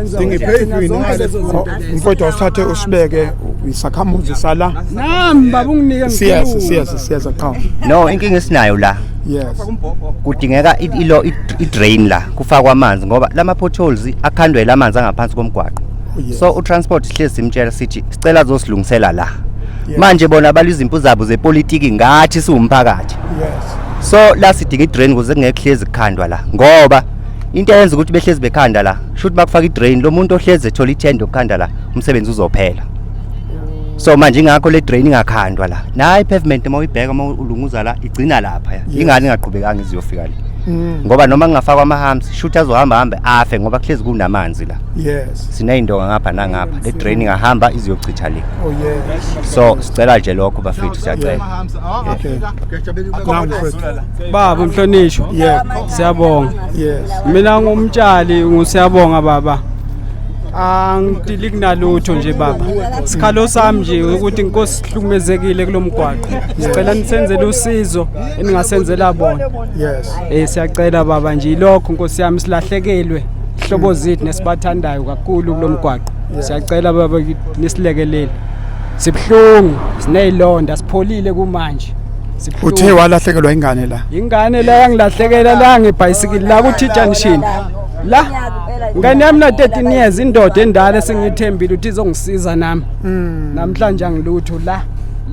Sidinga i-paving. Mfowethu, awusithathe usibeke, isakhamuzi sala. Nami baba unginike. Siyeza, siyeza, siyeza, qha. No, inkinga esinayo la, kudingeka ilo i-drain la kufakwa amanzi, ngoba lama potholes akhandwe lamanzi angaphansi komgwaqo. So utransport sihlezi simtshela, sithi sicela azosilungisela la. Manje bona balwa zabo zepolitiki ngathi siwumphakathi. So la sidinga i-drain ukuze kungeke kuhlezi kukhandwa la, ngoba into eyenza ukuthi behlezi bekhanda la, shuthi bakufaka i-drain, lo muntu ohlezi ethola ithenda ukukhanda la, umsebenzi uzophela. So manje ingakho le drain ingakhandwa la, nayi pavement uma uyibheka, uma ulunguza la, igcina lapha. Ingane ingaqhubekanga iziyofika le, ngoba noma kungafakwa ama-humps, shuthi azohamba hambe afe, ngoba kuhlezi kunamanzi la. Siney'ndonga ngapha nangapha, le drain ingahamba iziyochitha le. So sicela nje lokho, bafethu, siyacela. Okay. Now, mfowethu. Baba umhlonishwa. Siyabonga. Mina ngumtshali, ngusiyabonga baba. Angidili kunalutho nje baba. Sikhalo sami nje ukuthi inkosi sihlukumezekile kulomgwaqo. Sicela nisenzele usizo eningasenzela bona. Siyacela baba nje ilokho, Nkosi yami, silahlekelwe ihlobo zethu nesibathandayo kakhulu kulomgwaqo. Siyacela baba nisilekelele. Sibhlungu, sinezilonda, sipholile kumanje. Sibuhlungu. Uthe walahlekelwa ingane la? Ingane la yangilahlekela la ngebhayisikili la ku-T junction la. Ingane yami na 13 years, indoda endala esengiyithembile ukuthi izongisiza nami. Namhlanje angilutho la,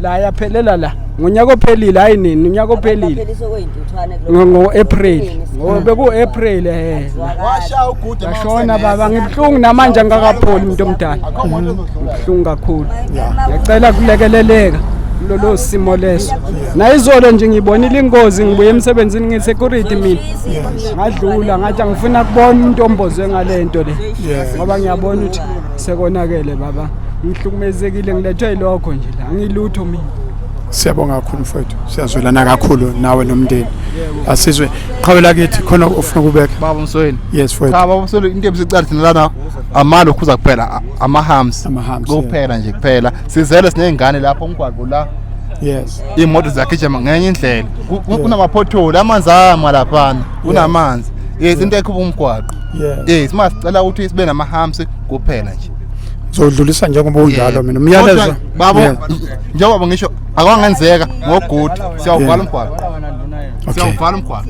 la yaphelela la ngonyaka ophelile, hayi nini, unyaka ophelile ngo-April, ngoba beku-April yashona baba. Ngibuhlungu namanje, angikakapholi, umuntu omdala, ngibuhlungu kakhulu. Ngiyacela kulekeleleka kulolo simo leso. Nayizolo nje ngibonile ingozi, ngibuye emsebenzini, ngi-security mina, ngadlula ngathi angifuna kubona umuntu ombozwe ngale nto le, ngoba ngiyabona ukuthi sekonakele baba. Ngihlukumezekile, ngilethwe yilokho nje la, angilutho mina. Siyabonga kakhulu mfowethu, siyazwelana kakhulu nawe nomndeni. Asizwe qhawe lakithi, khona ufuna ukubeka? Baba Msweni. Yes, mfowethu. Cha, baba Msweni, into ebisicala thina lana amalo khuza kuphela, ama-humps. Ama-humps. Kuphela nje kuphela. Sizele siney'ngane lapho, umgwaqo la, iy'moto ziyagijima ngenye indlela. Kunama-pothole, amanzi ama laphana, kunamanzi. Yes, into ekhupha umgwaqo. Yes, ma sicela ukuthi sibe nama-humps kuphela nje. Zodlulisa njengoba unjalo mina umyalezo. Kodwa, baba, njengoba ngisho, akwangenzeka ngogudu siyawuvala umgwaqo. Siyawuvala umgwaqo.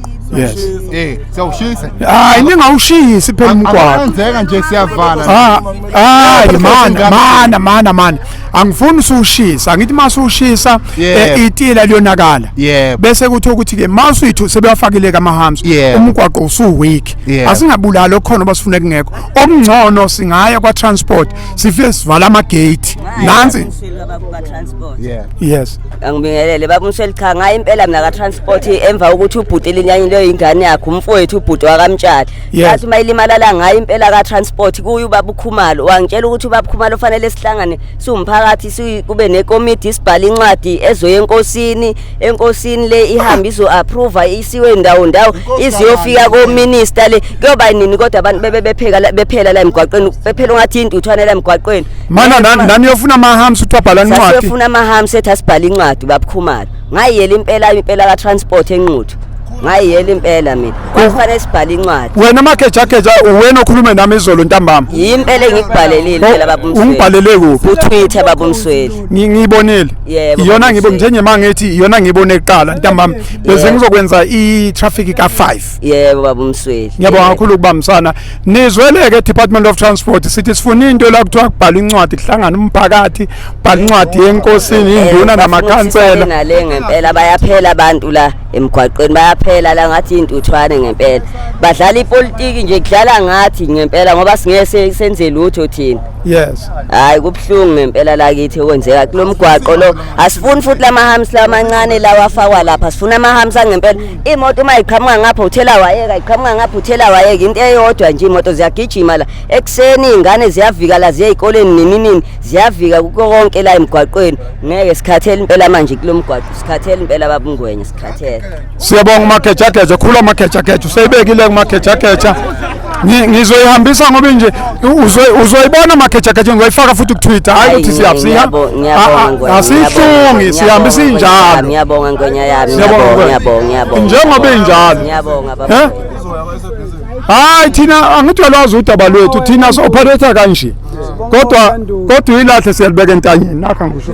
Siyawushisa. Hayi, ningawushisi phela umgwaqo. Akwangenzeka nje, siyavala. Ah, hayi, mana mana mana mana, angifuni usushisa. Angithi masushisa itila liyonakala, bese kuthi ukuthi ke masuyithu sebeyafakile kama-humps, umgwaqo usu-weak. Asingabulali okukhona basifune kungekho. Okungcono singaya kwa-transport, sifike sivala ama-gate nansi. Yes. Angibingelele baba uMsweli. Cha, ngayo impela mina ka-transport emva kokuthi ubhuti elinyanyile ingane yakhe, umfowethu ubhuti wakamtshali. Yathi uma ilimala la, ngayo impela ka-transport kuye ubaba uKhumalo, wangitshela ukuthi ubaba uKhumalo fanele sihlangane siwumphakathi, kube nekomidi, sibhale incwadi ezoya enkosini, enkosini le ihambe izo-approva, isiwe ndawo ndawo, iziyofika ko-minister le. Kuyoba nini kodwa abantu bebe bepheka bephela la emgwaqweni, bephela ungathi intuthwane la emgwaqweni? Mana nani yofuna ama-humps, uthi wabhala incwadi? Sasiyofuna ama-humps, ethi asibhale incwadi ubabukhumalo. Ngayiyela impela impela ka-transport eNquthu, ngayiyela impela mina, kwakufanele sibhale incwadi. Wena magejageja, wena okhulume nami izolo ntambama? Yimpela engikubhalelile impela, baba uMsweli. Ungibhalele kuphi? Ku-Twitter, baba uMsweli. Ngiyibonile. Yebo, Iyona baba ngibone uMsweli. njenye mangithi iyona ngibone kuqala ntambama bese ngizokwenza i-traffic ka-5. Yebo, baba uMsweli. Ngiyabonga kakhulu ukubambisana. Nizweleke, Department of Transport, sithi sifuna into la kuthiwa kubhalwa incwadi, kuhlangana umphakathi, bhala incwadi yenkosini, induna namakhansela. Nale ngempela bayaphela abantu la emgwaqweni, bayaphela la ngathi intuthwane ngempela. Badlala ipolitiki nje, kudlala ngathi ngempela, ngoba singeke senze lutho thina. Hayi, kubuhlungu ngempela la kithi okwenzeka kulo mgwaqo lo. Asifuni futhi lama-humps lamancane lawa afakwa lapha, sifuna ama-humps angempela. Imoto uma iqhamuka ngapha uthela wayeka, iqhamuka ngapha uthela wayeka, into eyodwa nje. Imoto ziyagijima la ekuseni, iy'ngane ziyavika la, ziya ey'koleni nini nini, ziyavika kuko konke la emgwaqweni. Ngeke, sikhathele impela manje kulo mgwaqo, sikhathele impela, baba uNgwenya, sikhathele. Siyabonga umagejageja, khulu amagejageja, useyibekile kumagejageja. Ngizoyihambisa ngoba nje uzoyibona magejageja, ngizoyifaka futhi ku-Twitter, hayi ukuthi Ngiyabonga, Ngwenya, asihlungi, sihambisa injalo. Ngiyabonga, Ngwenya yami. Siyabonga, Ngiyabonga. Ngwenya. Ngiyabonga, ngiyabonga. Njengoba injalo. Ngiyabonga, baba. Eh? Hayi, thina angithi uyalwazi udaba lwethu, thina so-operate kanje, kodwa ilahle siyalibeka entanyeni, nakho ngisho.